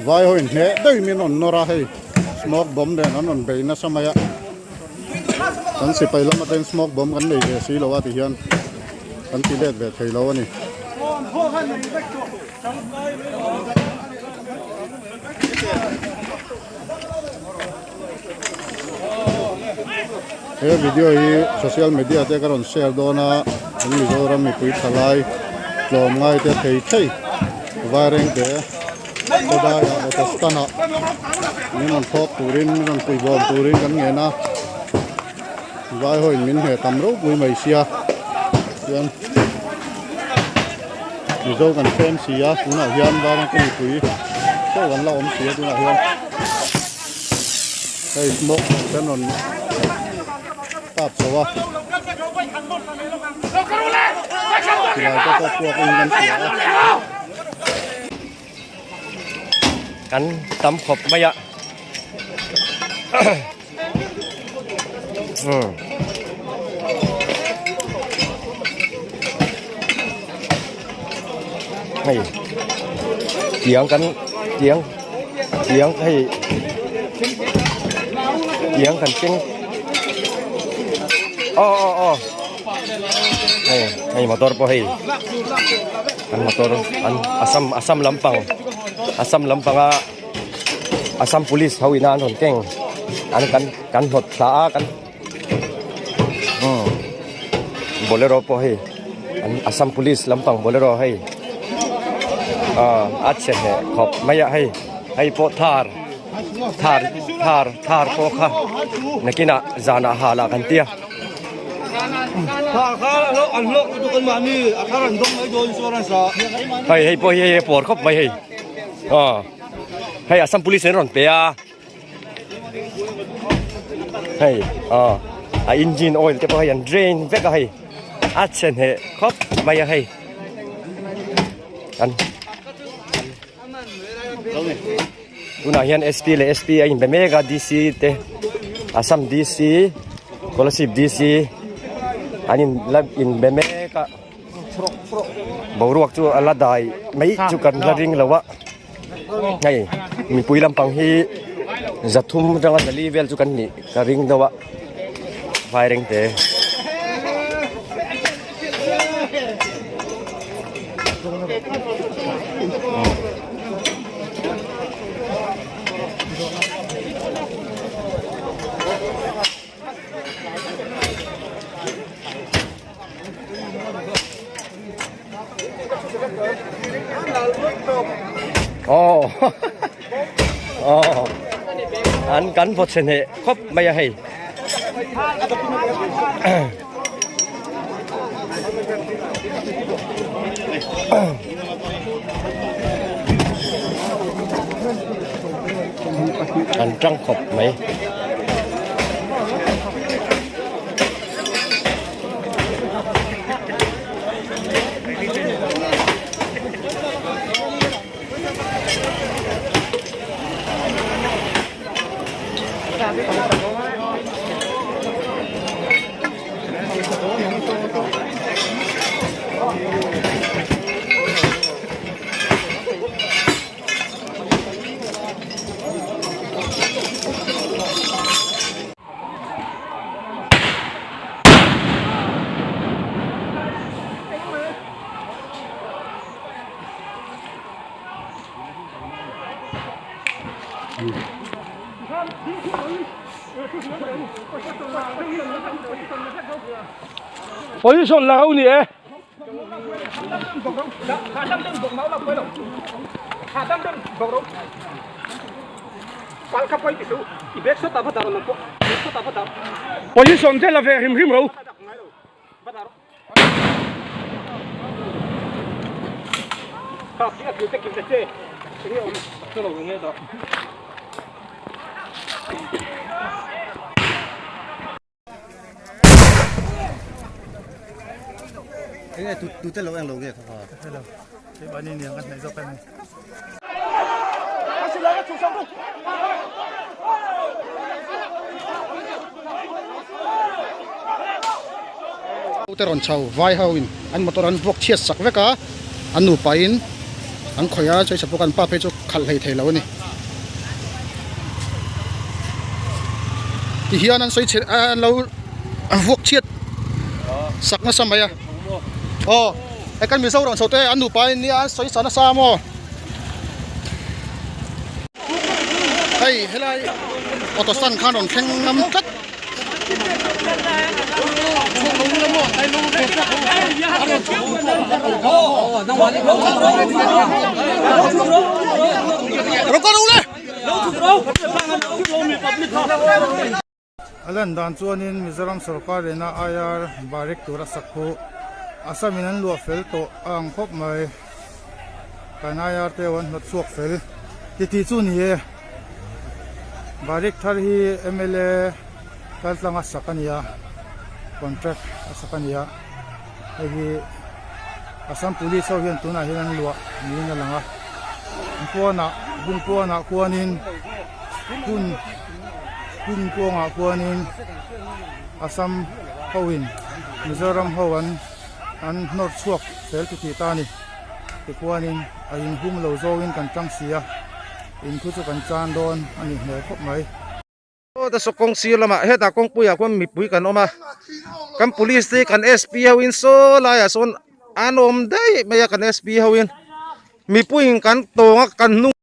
Vai ho in hneh daih min rawn nawr a hei smoke bomb nen an rawn bei nasa mai a kan sipai lam atangin smoke bomb kan nei ve si lo a ti hian kan ti let ve thei lo a ni. He video hi social media te ka rawn share dawn a kan Mizoram mipui thalai tlawm ngai te thei thei vaireng te khawdai ah auto stand ah min rawn thawk turin min rawn puibawm turin kan ngen a vai ho in min hne tam ropui mai sia chuan Mizo kan tlem si a tunah hian vaireng te mipui chauh an la awm si a tunah hian. Hei smoke nen hian rawn tap chho a silai te pawh puak in kan hria a. Kan tam khawp mai a umm. Hei tiang kan tiang tiang hei tiang kan keng aw aw aw hei hei motor pawh hei an motor an assam assam lampang assam lampanga assam police ho ina an rawn keng an kan kan hnawt thla a kan umm bolero pawh hei an assam police lampang bolero hei ah a chhe hneh khawp mai a hei hei pawh thar thar thar thar pawh kha nakinah zanah hal ah kan tia. Hei hei pawh hi hei pawr khawp mai hei aw hei assam police an rawn pe a. Hei aw a engine oil te pawh hei an drain vek a hei a chhe hneh khawp mai a hei an tunah hian sp leh sp a inbe mek a dc te assam dc kolasib dc an in la inbe mek a boruak chu a la dai mai chu kan la ring lo a. Hei mipui lampang hi zathum atanga zali vel chu kan nih ka ring deuh a vaireng te. Aw aw an kan vaw chhe hneh khawp mai a hei an tang khawp mai. Position la ho ni e. Position te la ve hrim hrim ro. Enge tu tu te lo eng lo nge kha kha. Te rawn chho vai ho in an motor an vuak chhiat sak vek a an nupa in. An khawih a chawisa pawh kan pa phei chu khalh hlei thei lo a ni. Ti hian an sawi chhe an lo vuak chhiat sak nasa mai a. Aw hei kan Mizoram chho te an nupa in nia an sawi sa nasa maw. Hei helai auto stand khan rawn thleng ngam tlat. A lan dan chuanin Mizoram sorkar ina IR Barik tura sak khu Assam in an luah fel tawh a ang khawp mai. Kan IR te an hnawt chhuak fel titi chu ni e. Barik thar hi mla kaltlanga sak a ni a, contract a sak a ni a, hei hi Assam police ho hian tunah hian an luah niin a lang a, pawnah bung pawnah khuanin hun hun kawngah khuanin Assam hoin Mizoram ho an an hnawr chhuak fel titih ta a ni tikhuanin a inhum lo zawngin kan tang si a. In khu chu kan chan dawn a ni hmel khawp mai. Aw ta saw kawng sir lamah hetah kawngpuiah khuan mipui kan awm a, kan police te kan SP ho in saw laiah sawn an awm daih mai a kan SP ho in mipuiin kan tawng a kan hnung.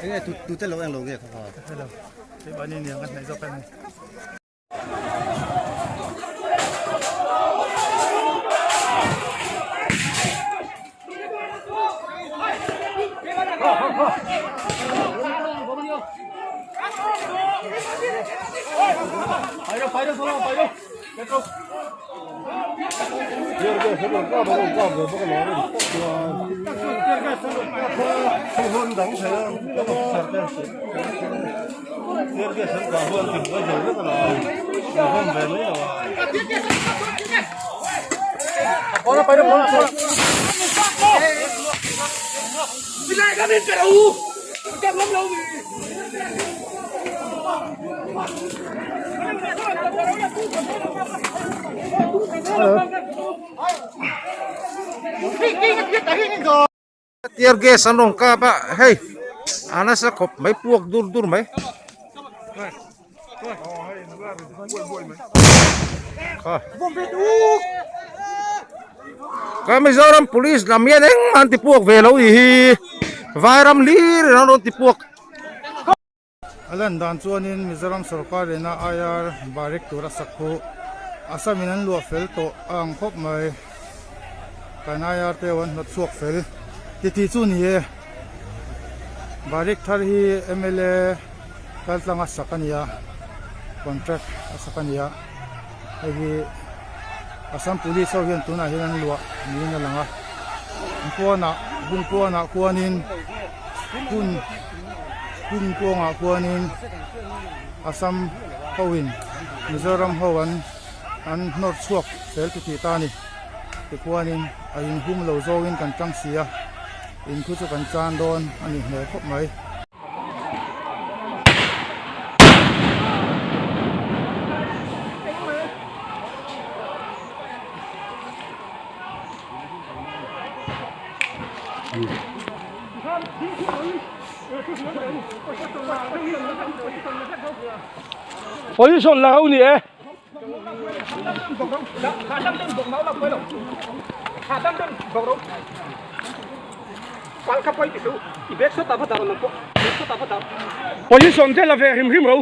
Enge tu tu te lo eng lo nge kha kha. Keimahni niang ka hnaih zawk a ni. Tear gas an rawn kap a hei a nasa khawp mai puak dur dur mai kha ka Mizoram police lam hian engmah an ti puak ve lo ih hi vairam hlir in an rawn ti puak. A lan dan chuanin Mizoram sorkar ina IR Barik tura sak khu Assam in an luah fel tawh a ang khawp mai. Kan IR te an hnawt chhuak fel titi chu ni e. Barik thar hi mla kaltlanga sak a ni a, contract a sak a ni a. Hei hi Assam police ho hian tunah hian an luah niin a lang a. Pawnah bung pawnah khuanin hun hun kawngah khuanin Assam hoin Mizoram ho an an hnawr chhuak fel titih ta a ni. Tikhuanin a inhum lo zawngin kan tang si a, in khu chu kan chan dawn a ni hmel khawp mai. Position la ho ni e. Position te la ve hrim hrim ro.